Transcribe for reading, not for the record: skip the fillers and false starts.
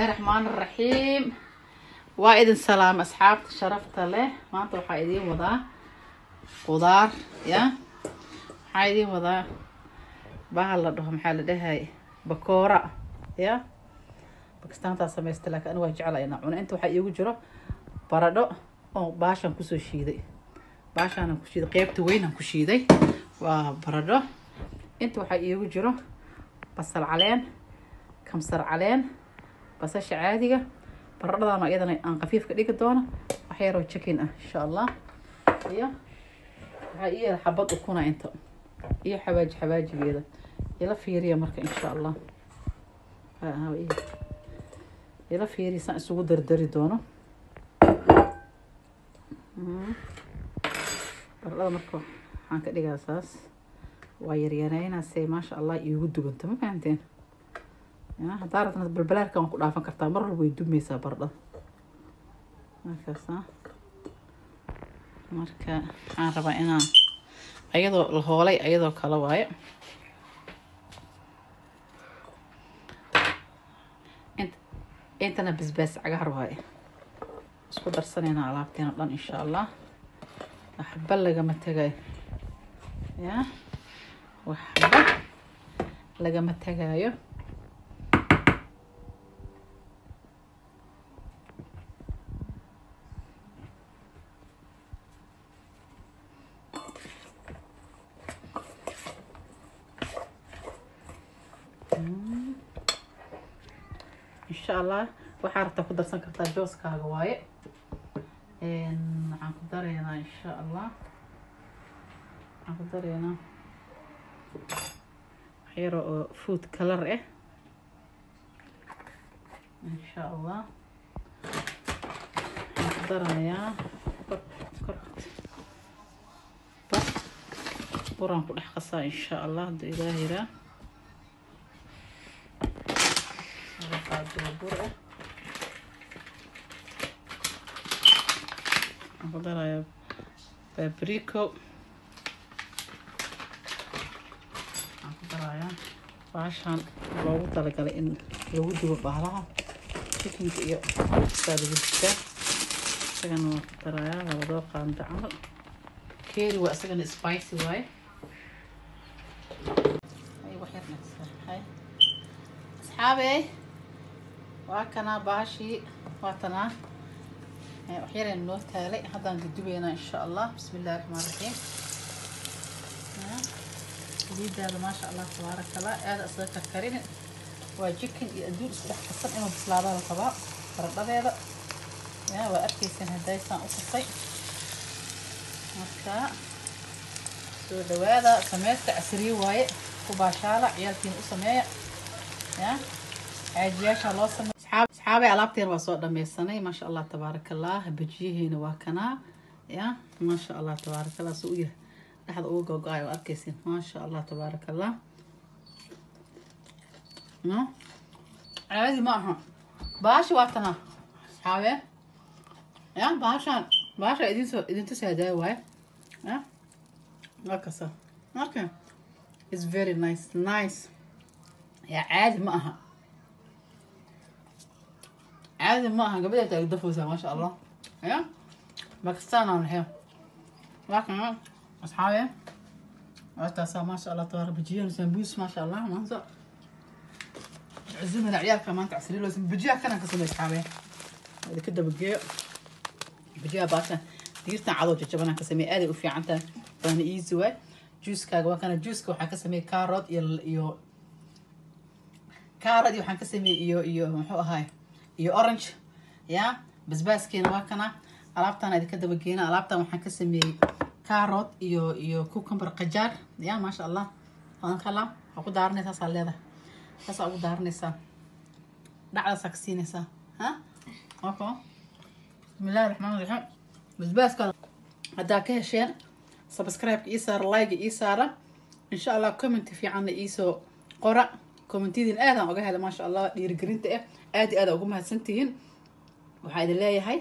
Raxmaan raxiim. Waa idin salaam, asxaabta sharafta leh. Maanta waxaa idiin wadaa qudaar ya, waxaa idiin wadaa bahal la dhaho, maxaa la dhahay, bakoora ya. Bakistaantaa samaysta, laakiin aniga waa jecla inaa cuno. Inta waxaa iigu jiro baradho oo baashaan kusoo shiiday, baashaanaan ku shiiday, qeybta weynaan ku shiiday waa baradho. Inta waxaa iigu jiro basal caleen, kamsar caleen, basasha caadiga, baradhadaana iyadana aan khafiif ka dhigi doono, wax yaroo chicken ah insha Allah, iyo waxaa ii yar xabad ukuna inta iyo xawaaji, xawaajigeeda ila fiiriya. Marka insha Allah ila fiiriya saan isugu dardari doono baradhada. Marka waxaan ka dhigaa saas, waa yaryareynaa say maasha Allah iigu duganto. Ma fahamteen? Haddaa rabtana balbalaarka waan ku dhaafan kartaa, mar walba way dumeysaa baradhada markaasa. Marka waxaan rabaa inaan ayadoo la hoolay ayadoo kale waayo. Intana basbaas cagaar waaye. Isku darsaneynaa alaabteena dhan insha Allah, waxba lagama tagayo ya, waxba lagama tagayo. Insha Allah waxaa rabtaa ku darsan kartaa, jooskaaga waaye. Waxaan ku dareynaa insha Allah, waxaan ku dareynaa wax yaro oo food color ah insha Allah. Waxaan ku darayaa kor kor bar buraan ku dhex qasaa insha Allah, hadduu Ilaah yiraa. Qaado bur ah, waxaan ku darayaa paprika, waxaan ku darayaa baashaan loogu talagalay in lagu dubo bahalaha chickenka iyo saa lagu dubtaa, isagana waan ku darayaa labadoo qaando camal. Keeri waa isagana spicy waaye. Wax yar asxaabey, waa kanaa baashii, waa tanaa, wax yarayna noo taalay, haddaan dudubeynaa insha Allah. Bismi illahi raxmaan raxiim. Saliidaada maasha Allah tabaaraka Allah, aada isaga karkarin. Waa chicken iyo adduun isku dhex qasan, inuu bislaadaa la rabaa baradhadeeda ya. Waa arkaysaan haddaysaan u qasay. Marka soo dhawaada, sameysta casriye waaye, ku baashaala, ciyaalkiina u sameeya ya, xaajiyaasha loo sameeya. Asxaabay, alaabteen waa soo dhameysanay maasha Allah tabaaraka Allah. Bajiyaheena waa kanaa ya, maasha Allah tabaaraka Allah, suu u yahay dhexda uga gogo-ay, waa arkaysin, maasha Allah tabaaraka Allah. No caadi ma aha baasha, waa tanaa asxaabe ya. Baashaan baasha idin soo idin tusi hadaaya waaye ya, waa kasa. Marka it's very nice nice ya, caadi ma aha, caadi ma aha. Gabadha taag dafaysaa maasha Allah ya, Bakistaan aan lahayn. Waa kana asxaabe, waa taasaa maasha Allah tabaaraka. Bajiyan sambuus maasha Allah, maanta cuzumada ciyaalka maanta casriyo loo bajiyaha kana ka samey asxaabe, ka dabageeyo bajiyaha. Baashan digirtan cadoo jajabanaan ka sameey, aaday u fiican tahay, waana easy waay. Juuskaaga waa kana. Juuska waxaa ka sameeyey carrot iyo carrot iyo waxaan ka sameeyey iyo muxuu ahaay iyo orange ya. Basbaaskeena waa kana. Alaabtaan idinka dabageena, alaabtan waxaan ka sameeyey carrot iyo cucumber, qajaar ya, maasha Allah. Kala waa ku daaranaysaa, saasaa leedahay, saasaa ugu daaranaysaa, dhacdaasaa ka siinaysaa ha. Okay, bismillahi raxmaan raxiim. Basbaaska haddaa ka hesheen, subscribe ii saara, like ii saara insha Allah, comment fiicanna iisoo qora. Commentiyadiin aadaan uga helay maasha Allah, dhiirigelinta ah aad iyo aad ugu mahadsantihiin. Waxaa idin leeyahay